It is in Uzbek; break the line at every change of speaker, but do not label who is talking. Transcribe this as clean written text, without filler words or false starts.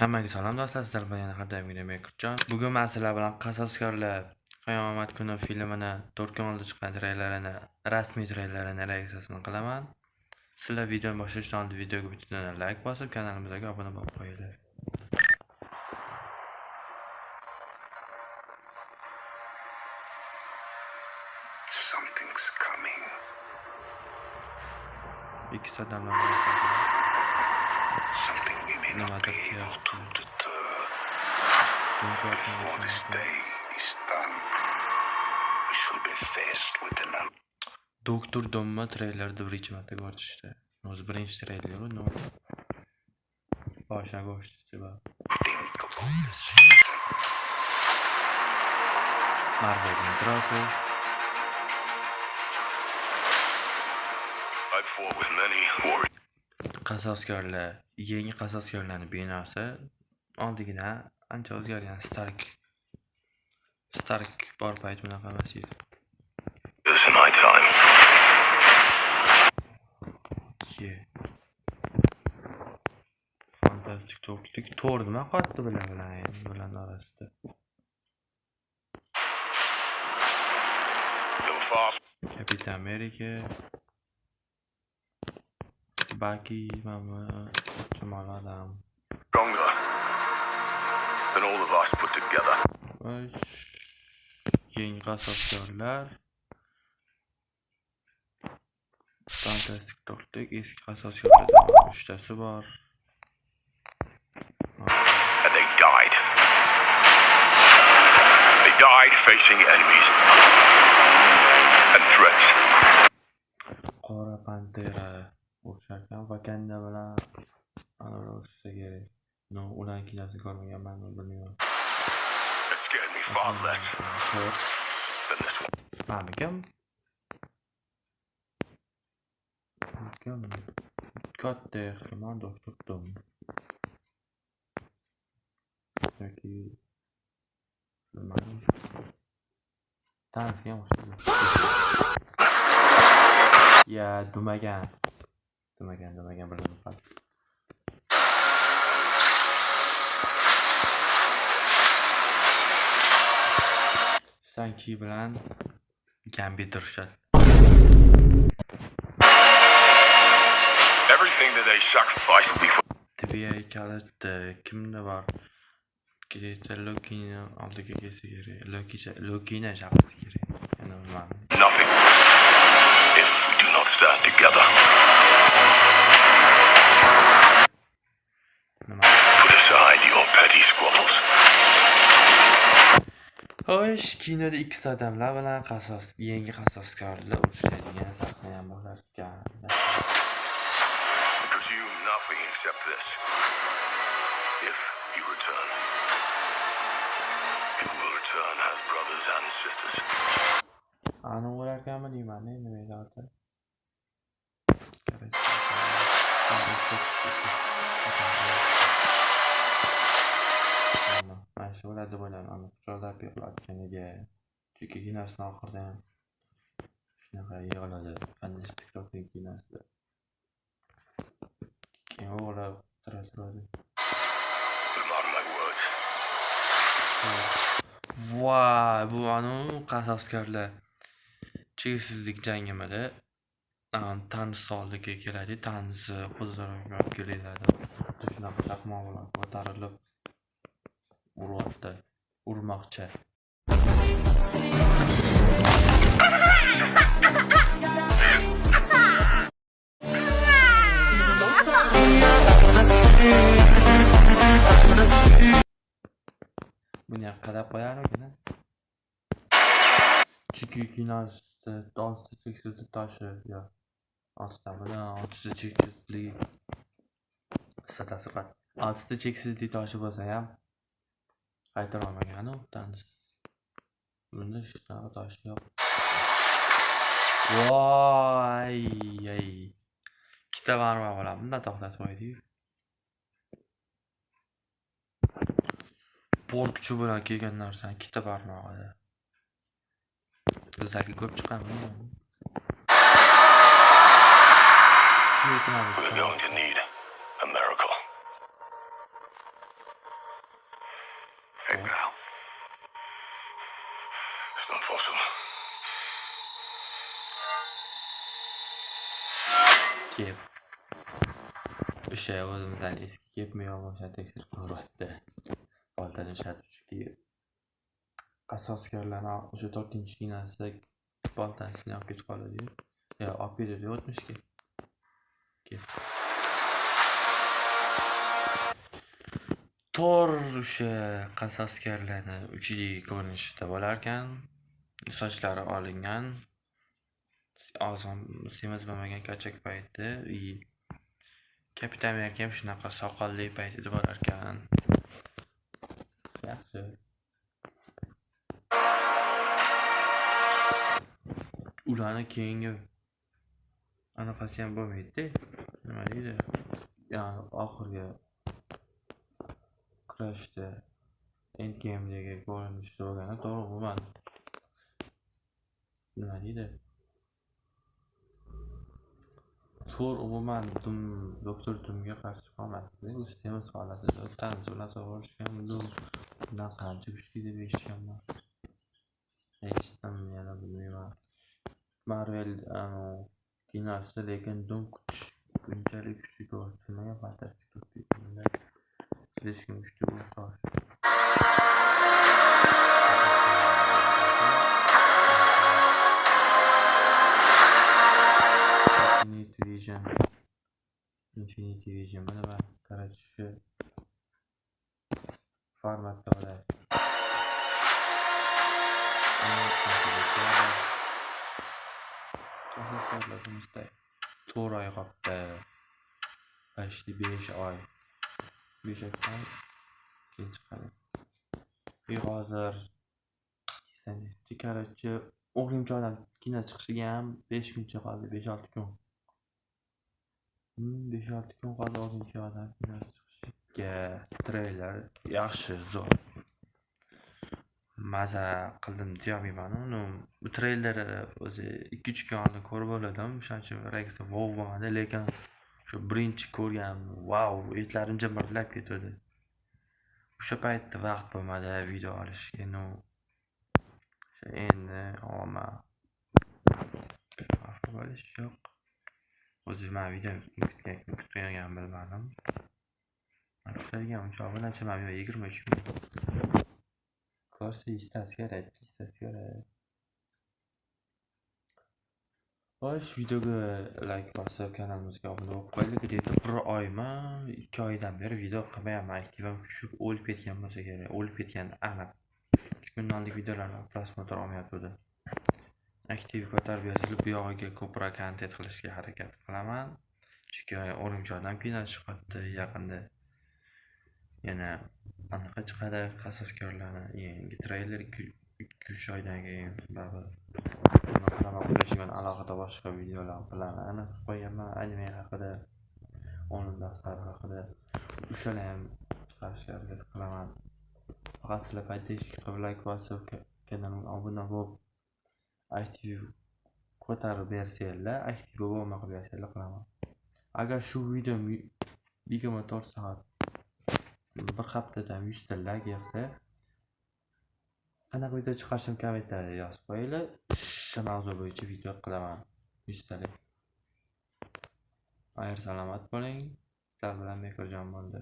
Hammaga salom do'stlar, sizlar bilan yana har doimgidek men Kurtjon. Bugun men sizlar bilan Qasoskorlar Qiyomat kuni filmini 4 kun oldin chiqqan treylerini, rasmiy treylerini reaksiyasini qilaman. Sizlar videoni boshlashdan oldin videoga bittadan like bosib, kanalimizga obuna bo'lib qo'yinglar.
Something's coming.
Ikkisi odamlar
Something we may not
Nimadir
be able
kelyapti.
to deter before this day is done. We shall be faced with an
Doktor Domma treylerda birinchi marta ko'rishdi. O'zi birinchi treyler u, no. Boshdan ko'rishdi va
unthinkable decision.
Marvel introsi.
I've fought with many warriors.
Qasoskorlar, yangi qasoskorlarning binosi oldigidan ancha o'zgargan. Stark bor payt bunaqa emas edi.
In my time.
Ye. Fantastik to'rtlik. To'rt nima qotdi bular bilan endi bularning orasida?
They were far
Kapitan Amerika, Bucky, mana chumoli odam.
stronger than all of us put together.
Xo'sh, yangi qasoskorlar. Fantastik to'rtlik, eski qasoskorlardan uchtasi bor.
And they died. They died facing enemies and threats.
Qora Pantera urusharkan Wakanda bilan anavi urushsa kerak. No, ularni kinosini ko'rmaganman, bilmayman.
That scared me far less
To'rt.
than this one.
Mana kim? Kim? Katta ehtimol Doktor Doom. Yoki bilmadim. Tanisiga ham o'xshaydi. Ya, dumagan. Dumagan, dumagan bildim faqat. Sanki bilan Gambit urushadi.
Everything that they sacrificed will be for
TVA kaliti kimda bor? Kerakda Lokini oldiga kelsa kerak. Loki Lokini chaqirsa kerak. Yana bilmadim.
Nothing if we do not stand together.
Nima?
Put aside your petty squabbles.
Xo'sh, kinoda ikkita odamlar bilan qasos, yangi qasoskorlar urushadigan sahna ham bo'lar ekan.
Presume nothing except this. If you return, you will return as brothers and sisters.
Ani o'larkanmi deyman, nima edi oti? Mana shu bo'ladi deb o'ylayman, uni quchoqlab yig'layotganiga. Chunki kinosini oxirida ham shunaqa yig'ladi. Fantastic Four'ning kinosida. Keyin o'g'li turadi.
But mark my words,
Voy, bu anu qasoskorlar cheksizlik jangimida Thanos oldiga keladi, Thanos qudratga keladi. Xuddi shunaqa chaqmoq bilan ko'tarilib uryapti, urmoqchi. Buni ham qadab qo'yarmikin? Chunki kinosida oltita cheksizlik toshi yo oltitami, oltita cheksizlik statasi qat. Oltita cheksizlik toshi bo'lsa ham qaytara olmagan u Thanos. Bunda hech qanaqa tosh yo'q. Voy, ay. Ikkita barmoq bilan bunday to'xtatib qo'ydi-yu. Bor kuchi bilan kelgan narsani ikkita barmog'ida. Bizlarga ko'p chiqadimi?
We're going to need a miracle. Hey, pal. It's not possible.
Kep. O'sha o'zimizdan eski kepmi yo'qmi o'shani tekshirib ko'ryapti. Boltani ishlatib, chunki qasoskorlarni o'sha 4-chi kinosida boltasini olib ketib qoladi-yu. Yo, olib ketadi o'tmishga. Kep. Thor o'sha qasoskorlarni 3D ko'rinishida bo'larkan. Sochlari olingan. Ozon semiz bo'lmagan kachak payti. Kapitan Amerika ham shunaqa soqolli paytida bo'larkan. Yaxshi. Ularni keyingi anaqasi ham bo'lmaydi-da. Nima deydi? Ya'ni oxirgi kurashda Endgame'dagi ko'rinishda bo'lgani to'g'ri bo'lmadi. Nima deydi? Thor umuman Doktor Doomga qarshi chiqolmasdi. U semiz holatida Thanos bilan sovurishgan. Doom bundan qancha kuchli deb eshitganman. Eshitdim, yana bilmayman. Marvel kinosida lekin Doom bunchalik kuchli ko'rsatilmagan, fantastik filmda слишком kuchli bo'lsa. Infinity Vision mana bu, короче, shu formatda bo'ladi. To'rt oy qolibdi. Почти 5 oy. 5 oy kutamiz, keyin chiqadi. Hozir короче, o'g'limcha odam kino chiqishiga ham 5 kuncha qoldi, 5-6 kun. 5-6 kun qoldi o'g'limcha odam kino chiqishiga. Treyler yaxshi, zo'r. Maza qildim deyolmayman. Uni bu treyler o'zi 2-3 kun oldin ko'rib oldim. O'shaning uchun reaksiya vau bo'lmadi, lekin shu birinchi ko'rgan vau, etlarim jimirlab ketdi. O'sha paytda vaqt bo'lmadi video olishga. No. Endi olma. Xafa bo'lish yo'q. O'zi men video kutganimni bilmadim. Kutadigan uncha obunachi men 23 ming. Ko'rsa yuztasi kerak, ikkitasi kerak. Xo'sh, videoga like bosib, kanalimizga obuna bo'lib qo'yinglar. Где-то 1 oymi, 2 oydan beri video qilmayapman. Aktivim tushib o'lib ketgan bo'lsa kerak. O'lib ketgan aniq. 3 kundan oldingi videolarni prosmotr olmayapti. Aktiv ko'tarib yozilib, bu yog'iga ko'proq kontent qilishga harakat qilaman. Chunki o'rimchi odam kino chiqyapti yaqinda. Yana anaqa chiqadi, qasoskorlarni yangi treyler 2-3 oydan keyin baribir. Qilaman, alohida boshqa videolar bilan aniq qo'yaman, anime haqida, o'lim daftari haqida. O'shalar ham chiqarishga harakat qilaman. Faqat sizlar поддержка qilib, like bosib, kanalimga obuna bo'lib, aktiv ko'tarib bersanglar, aktiv bo'lma qilib bersanglar qilaman. Agar shu video 24 soat bir haftadan 100 ta like yig'sa, qanaqa video chiqarishim kommentariyada yozib qo'yinglar. Shu mavzu bo'yicha video qilaman. 100 talik. Xayr salomat bo'ling. Sizlar bilan Bekorjon bo'ldi.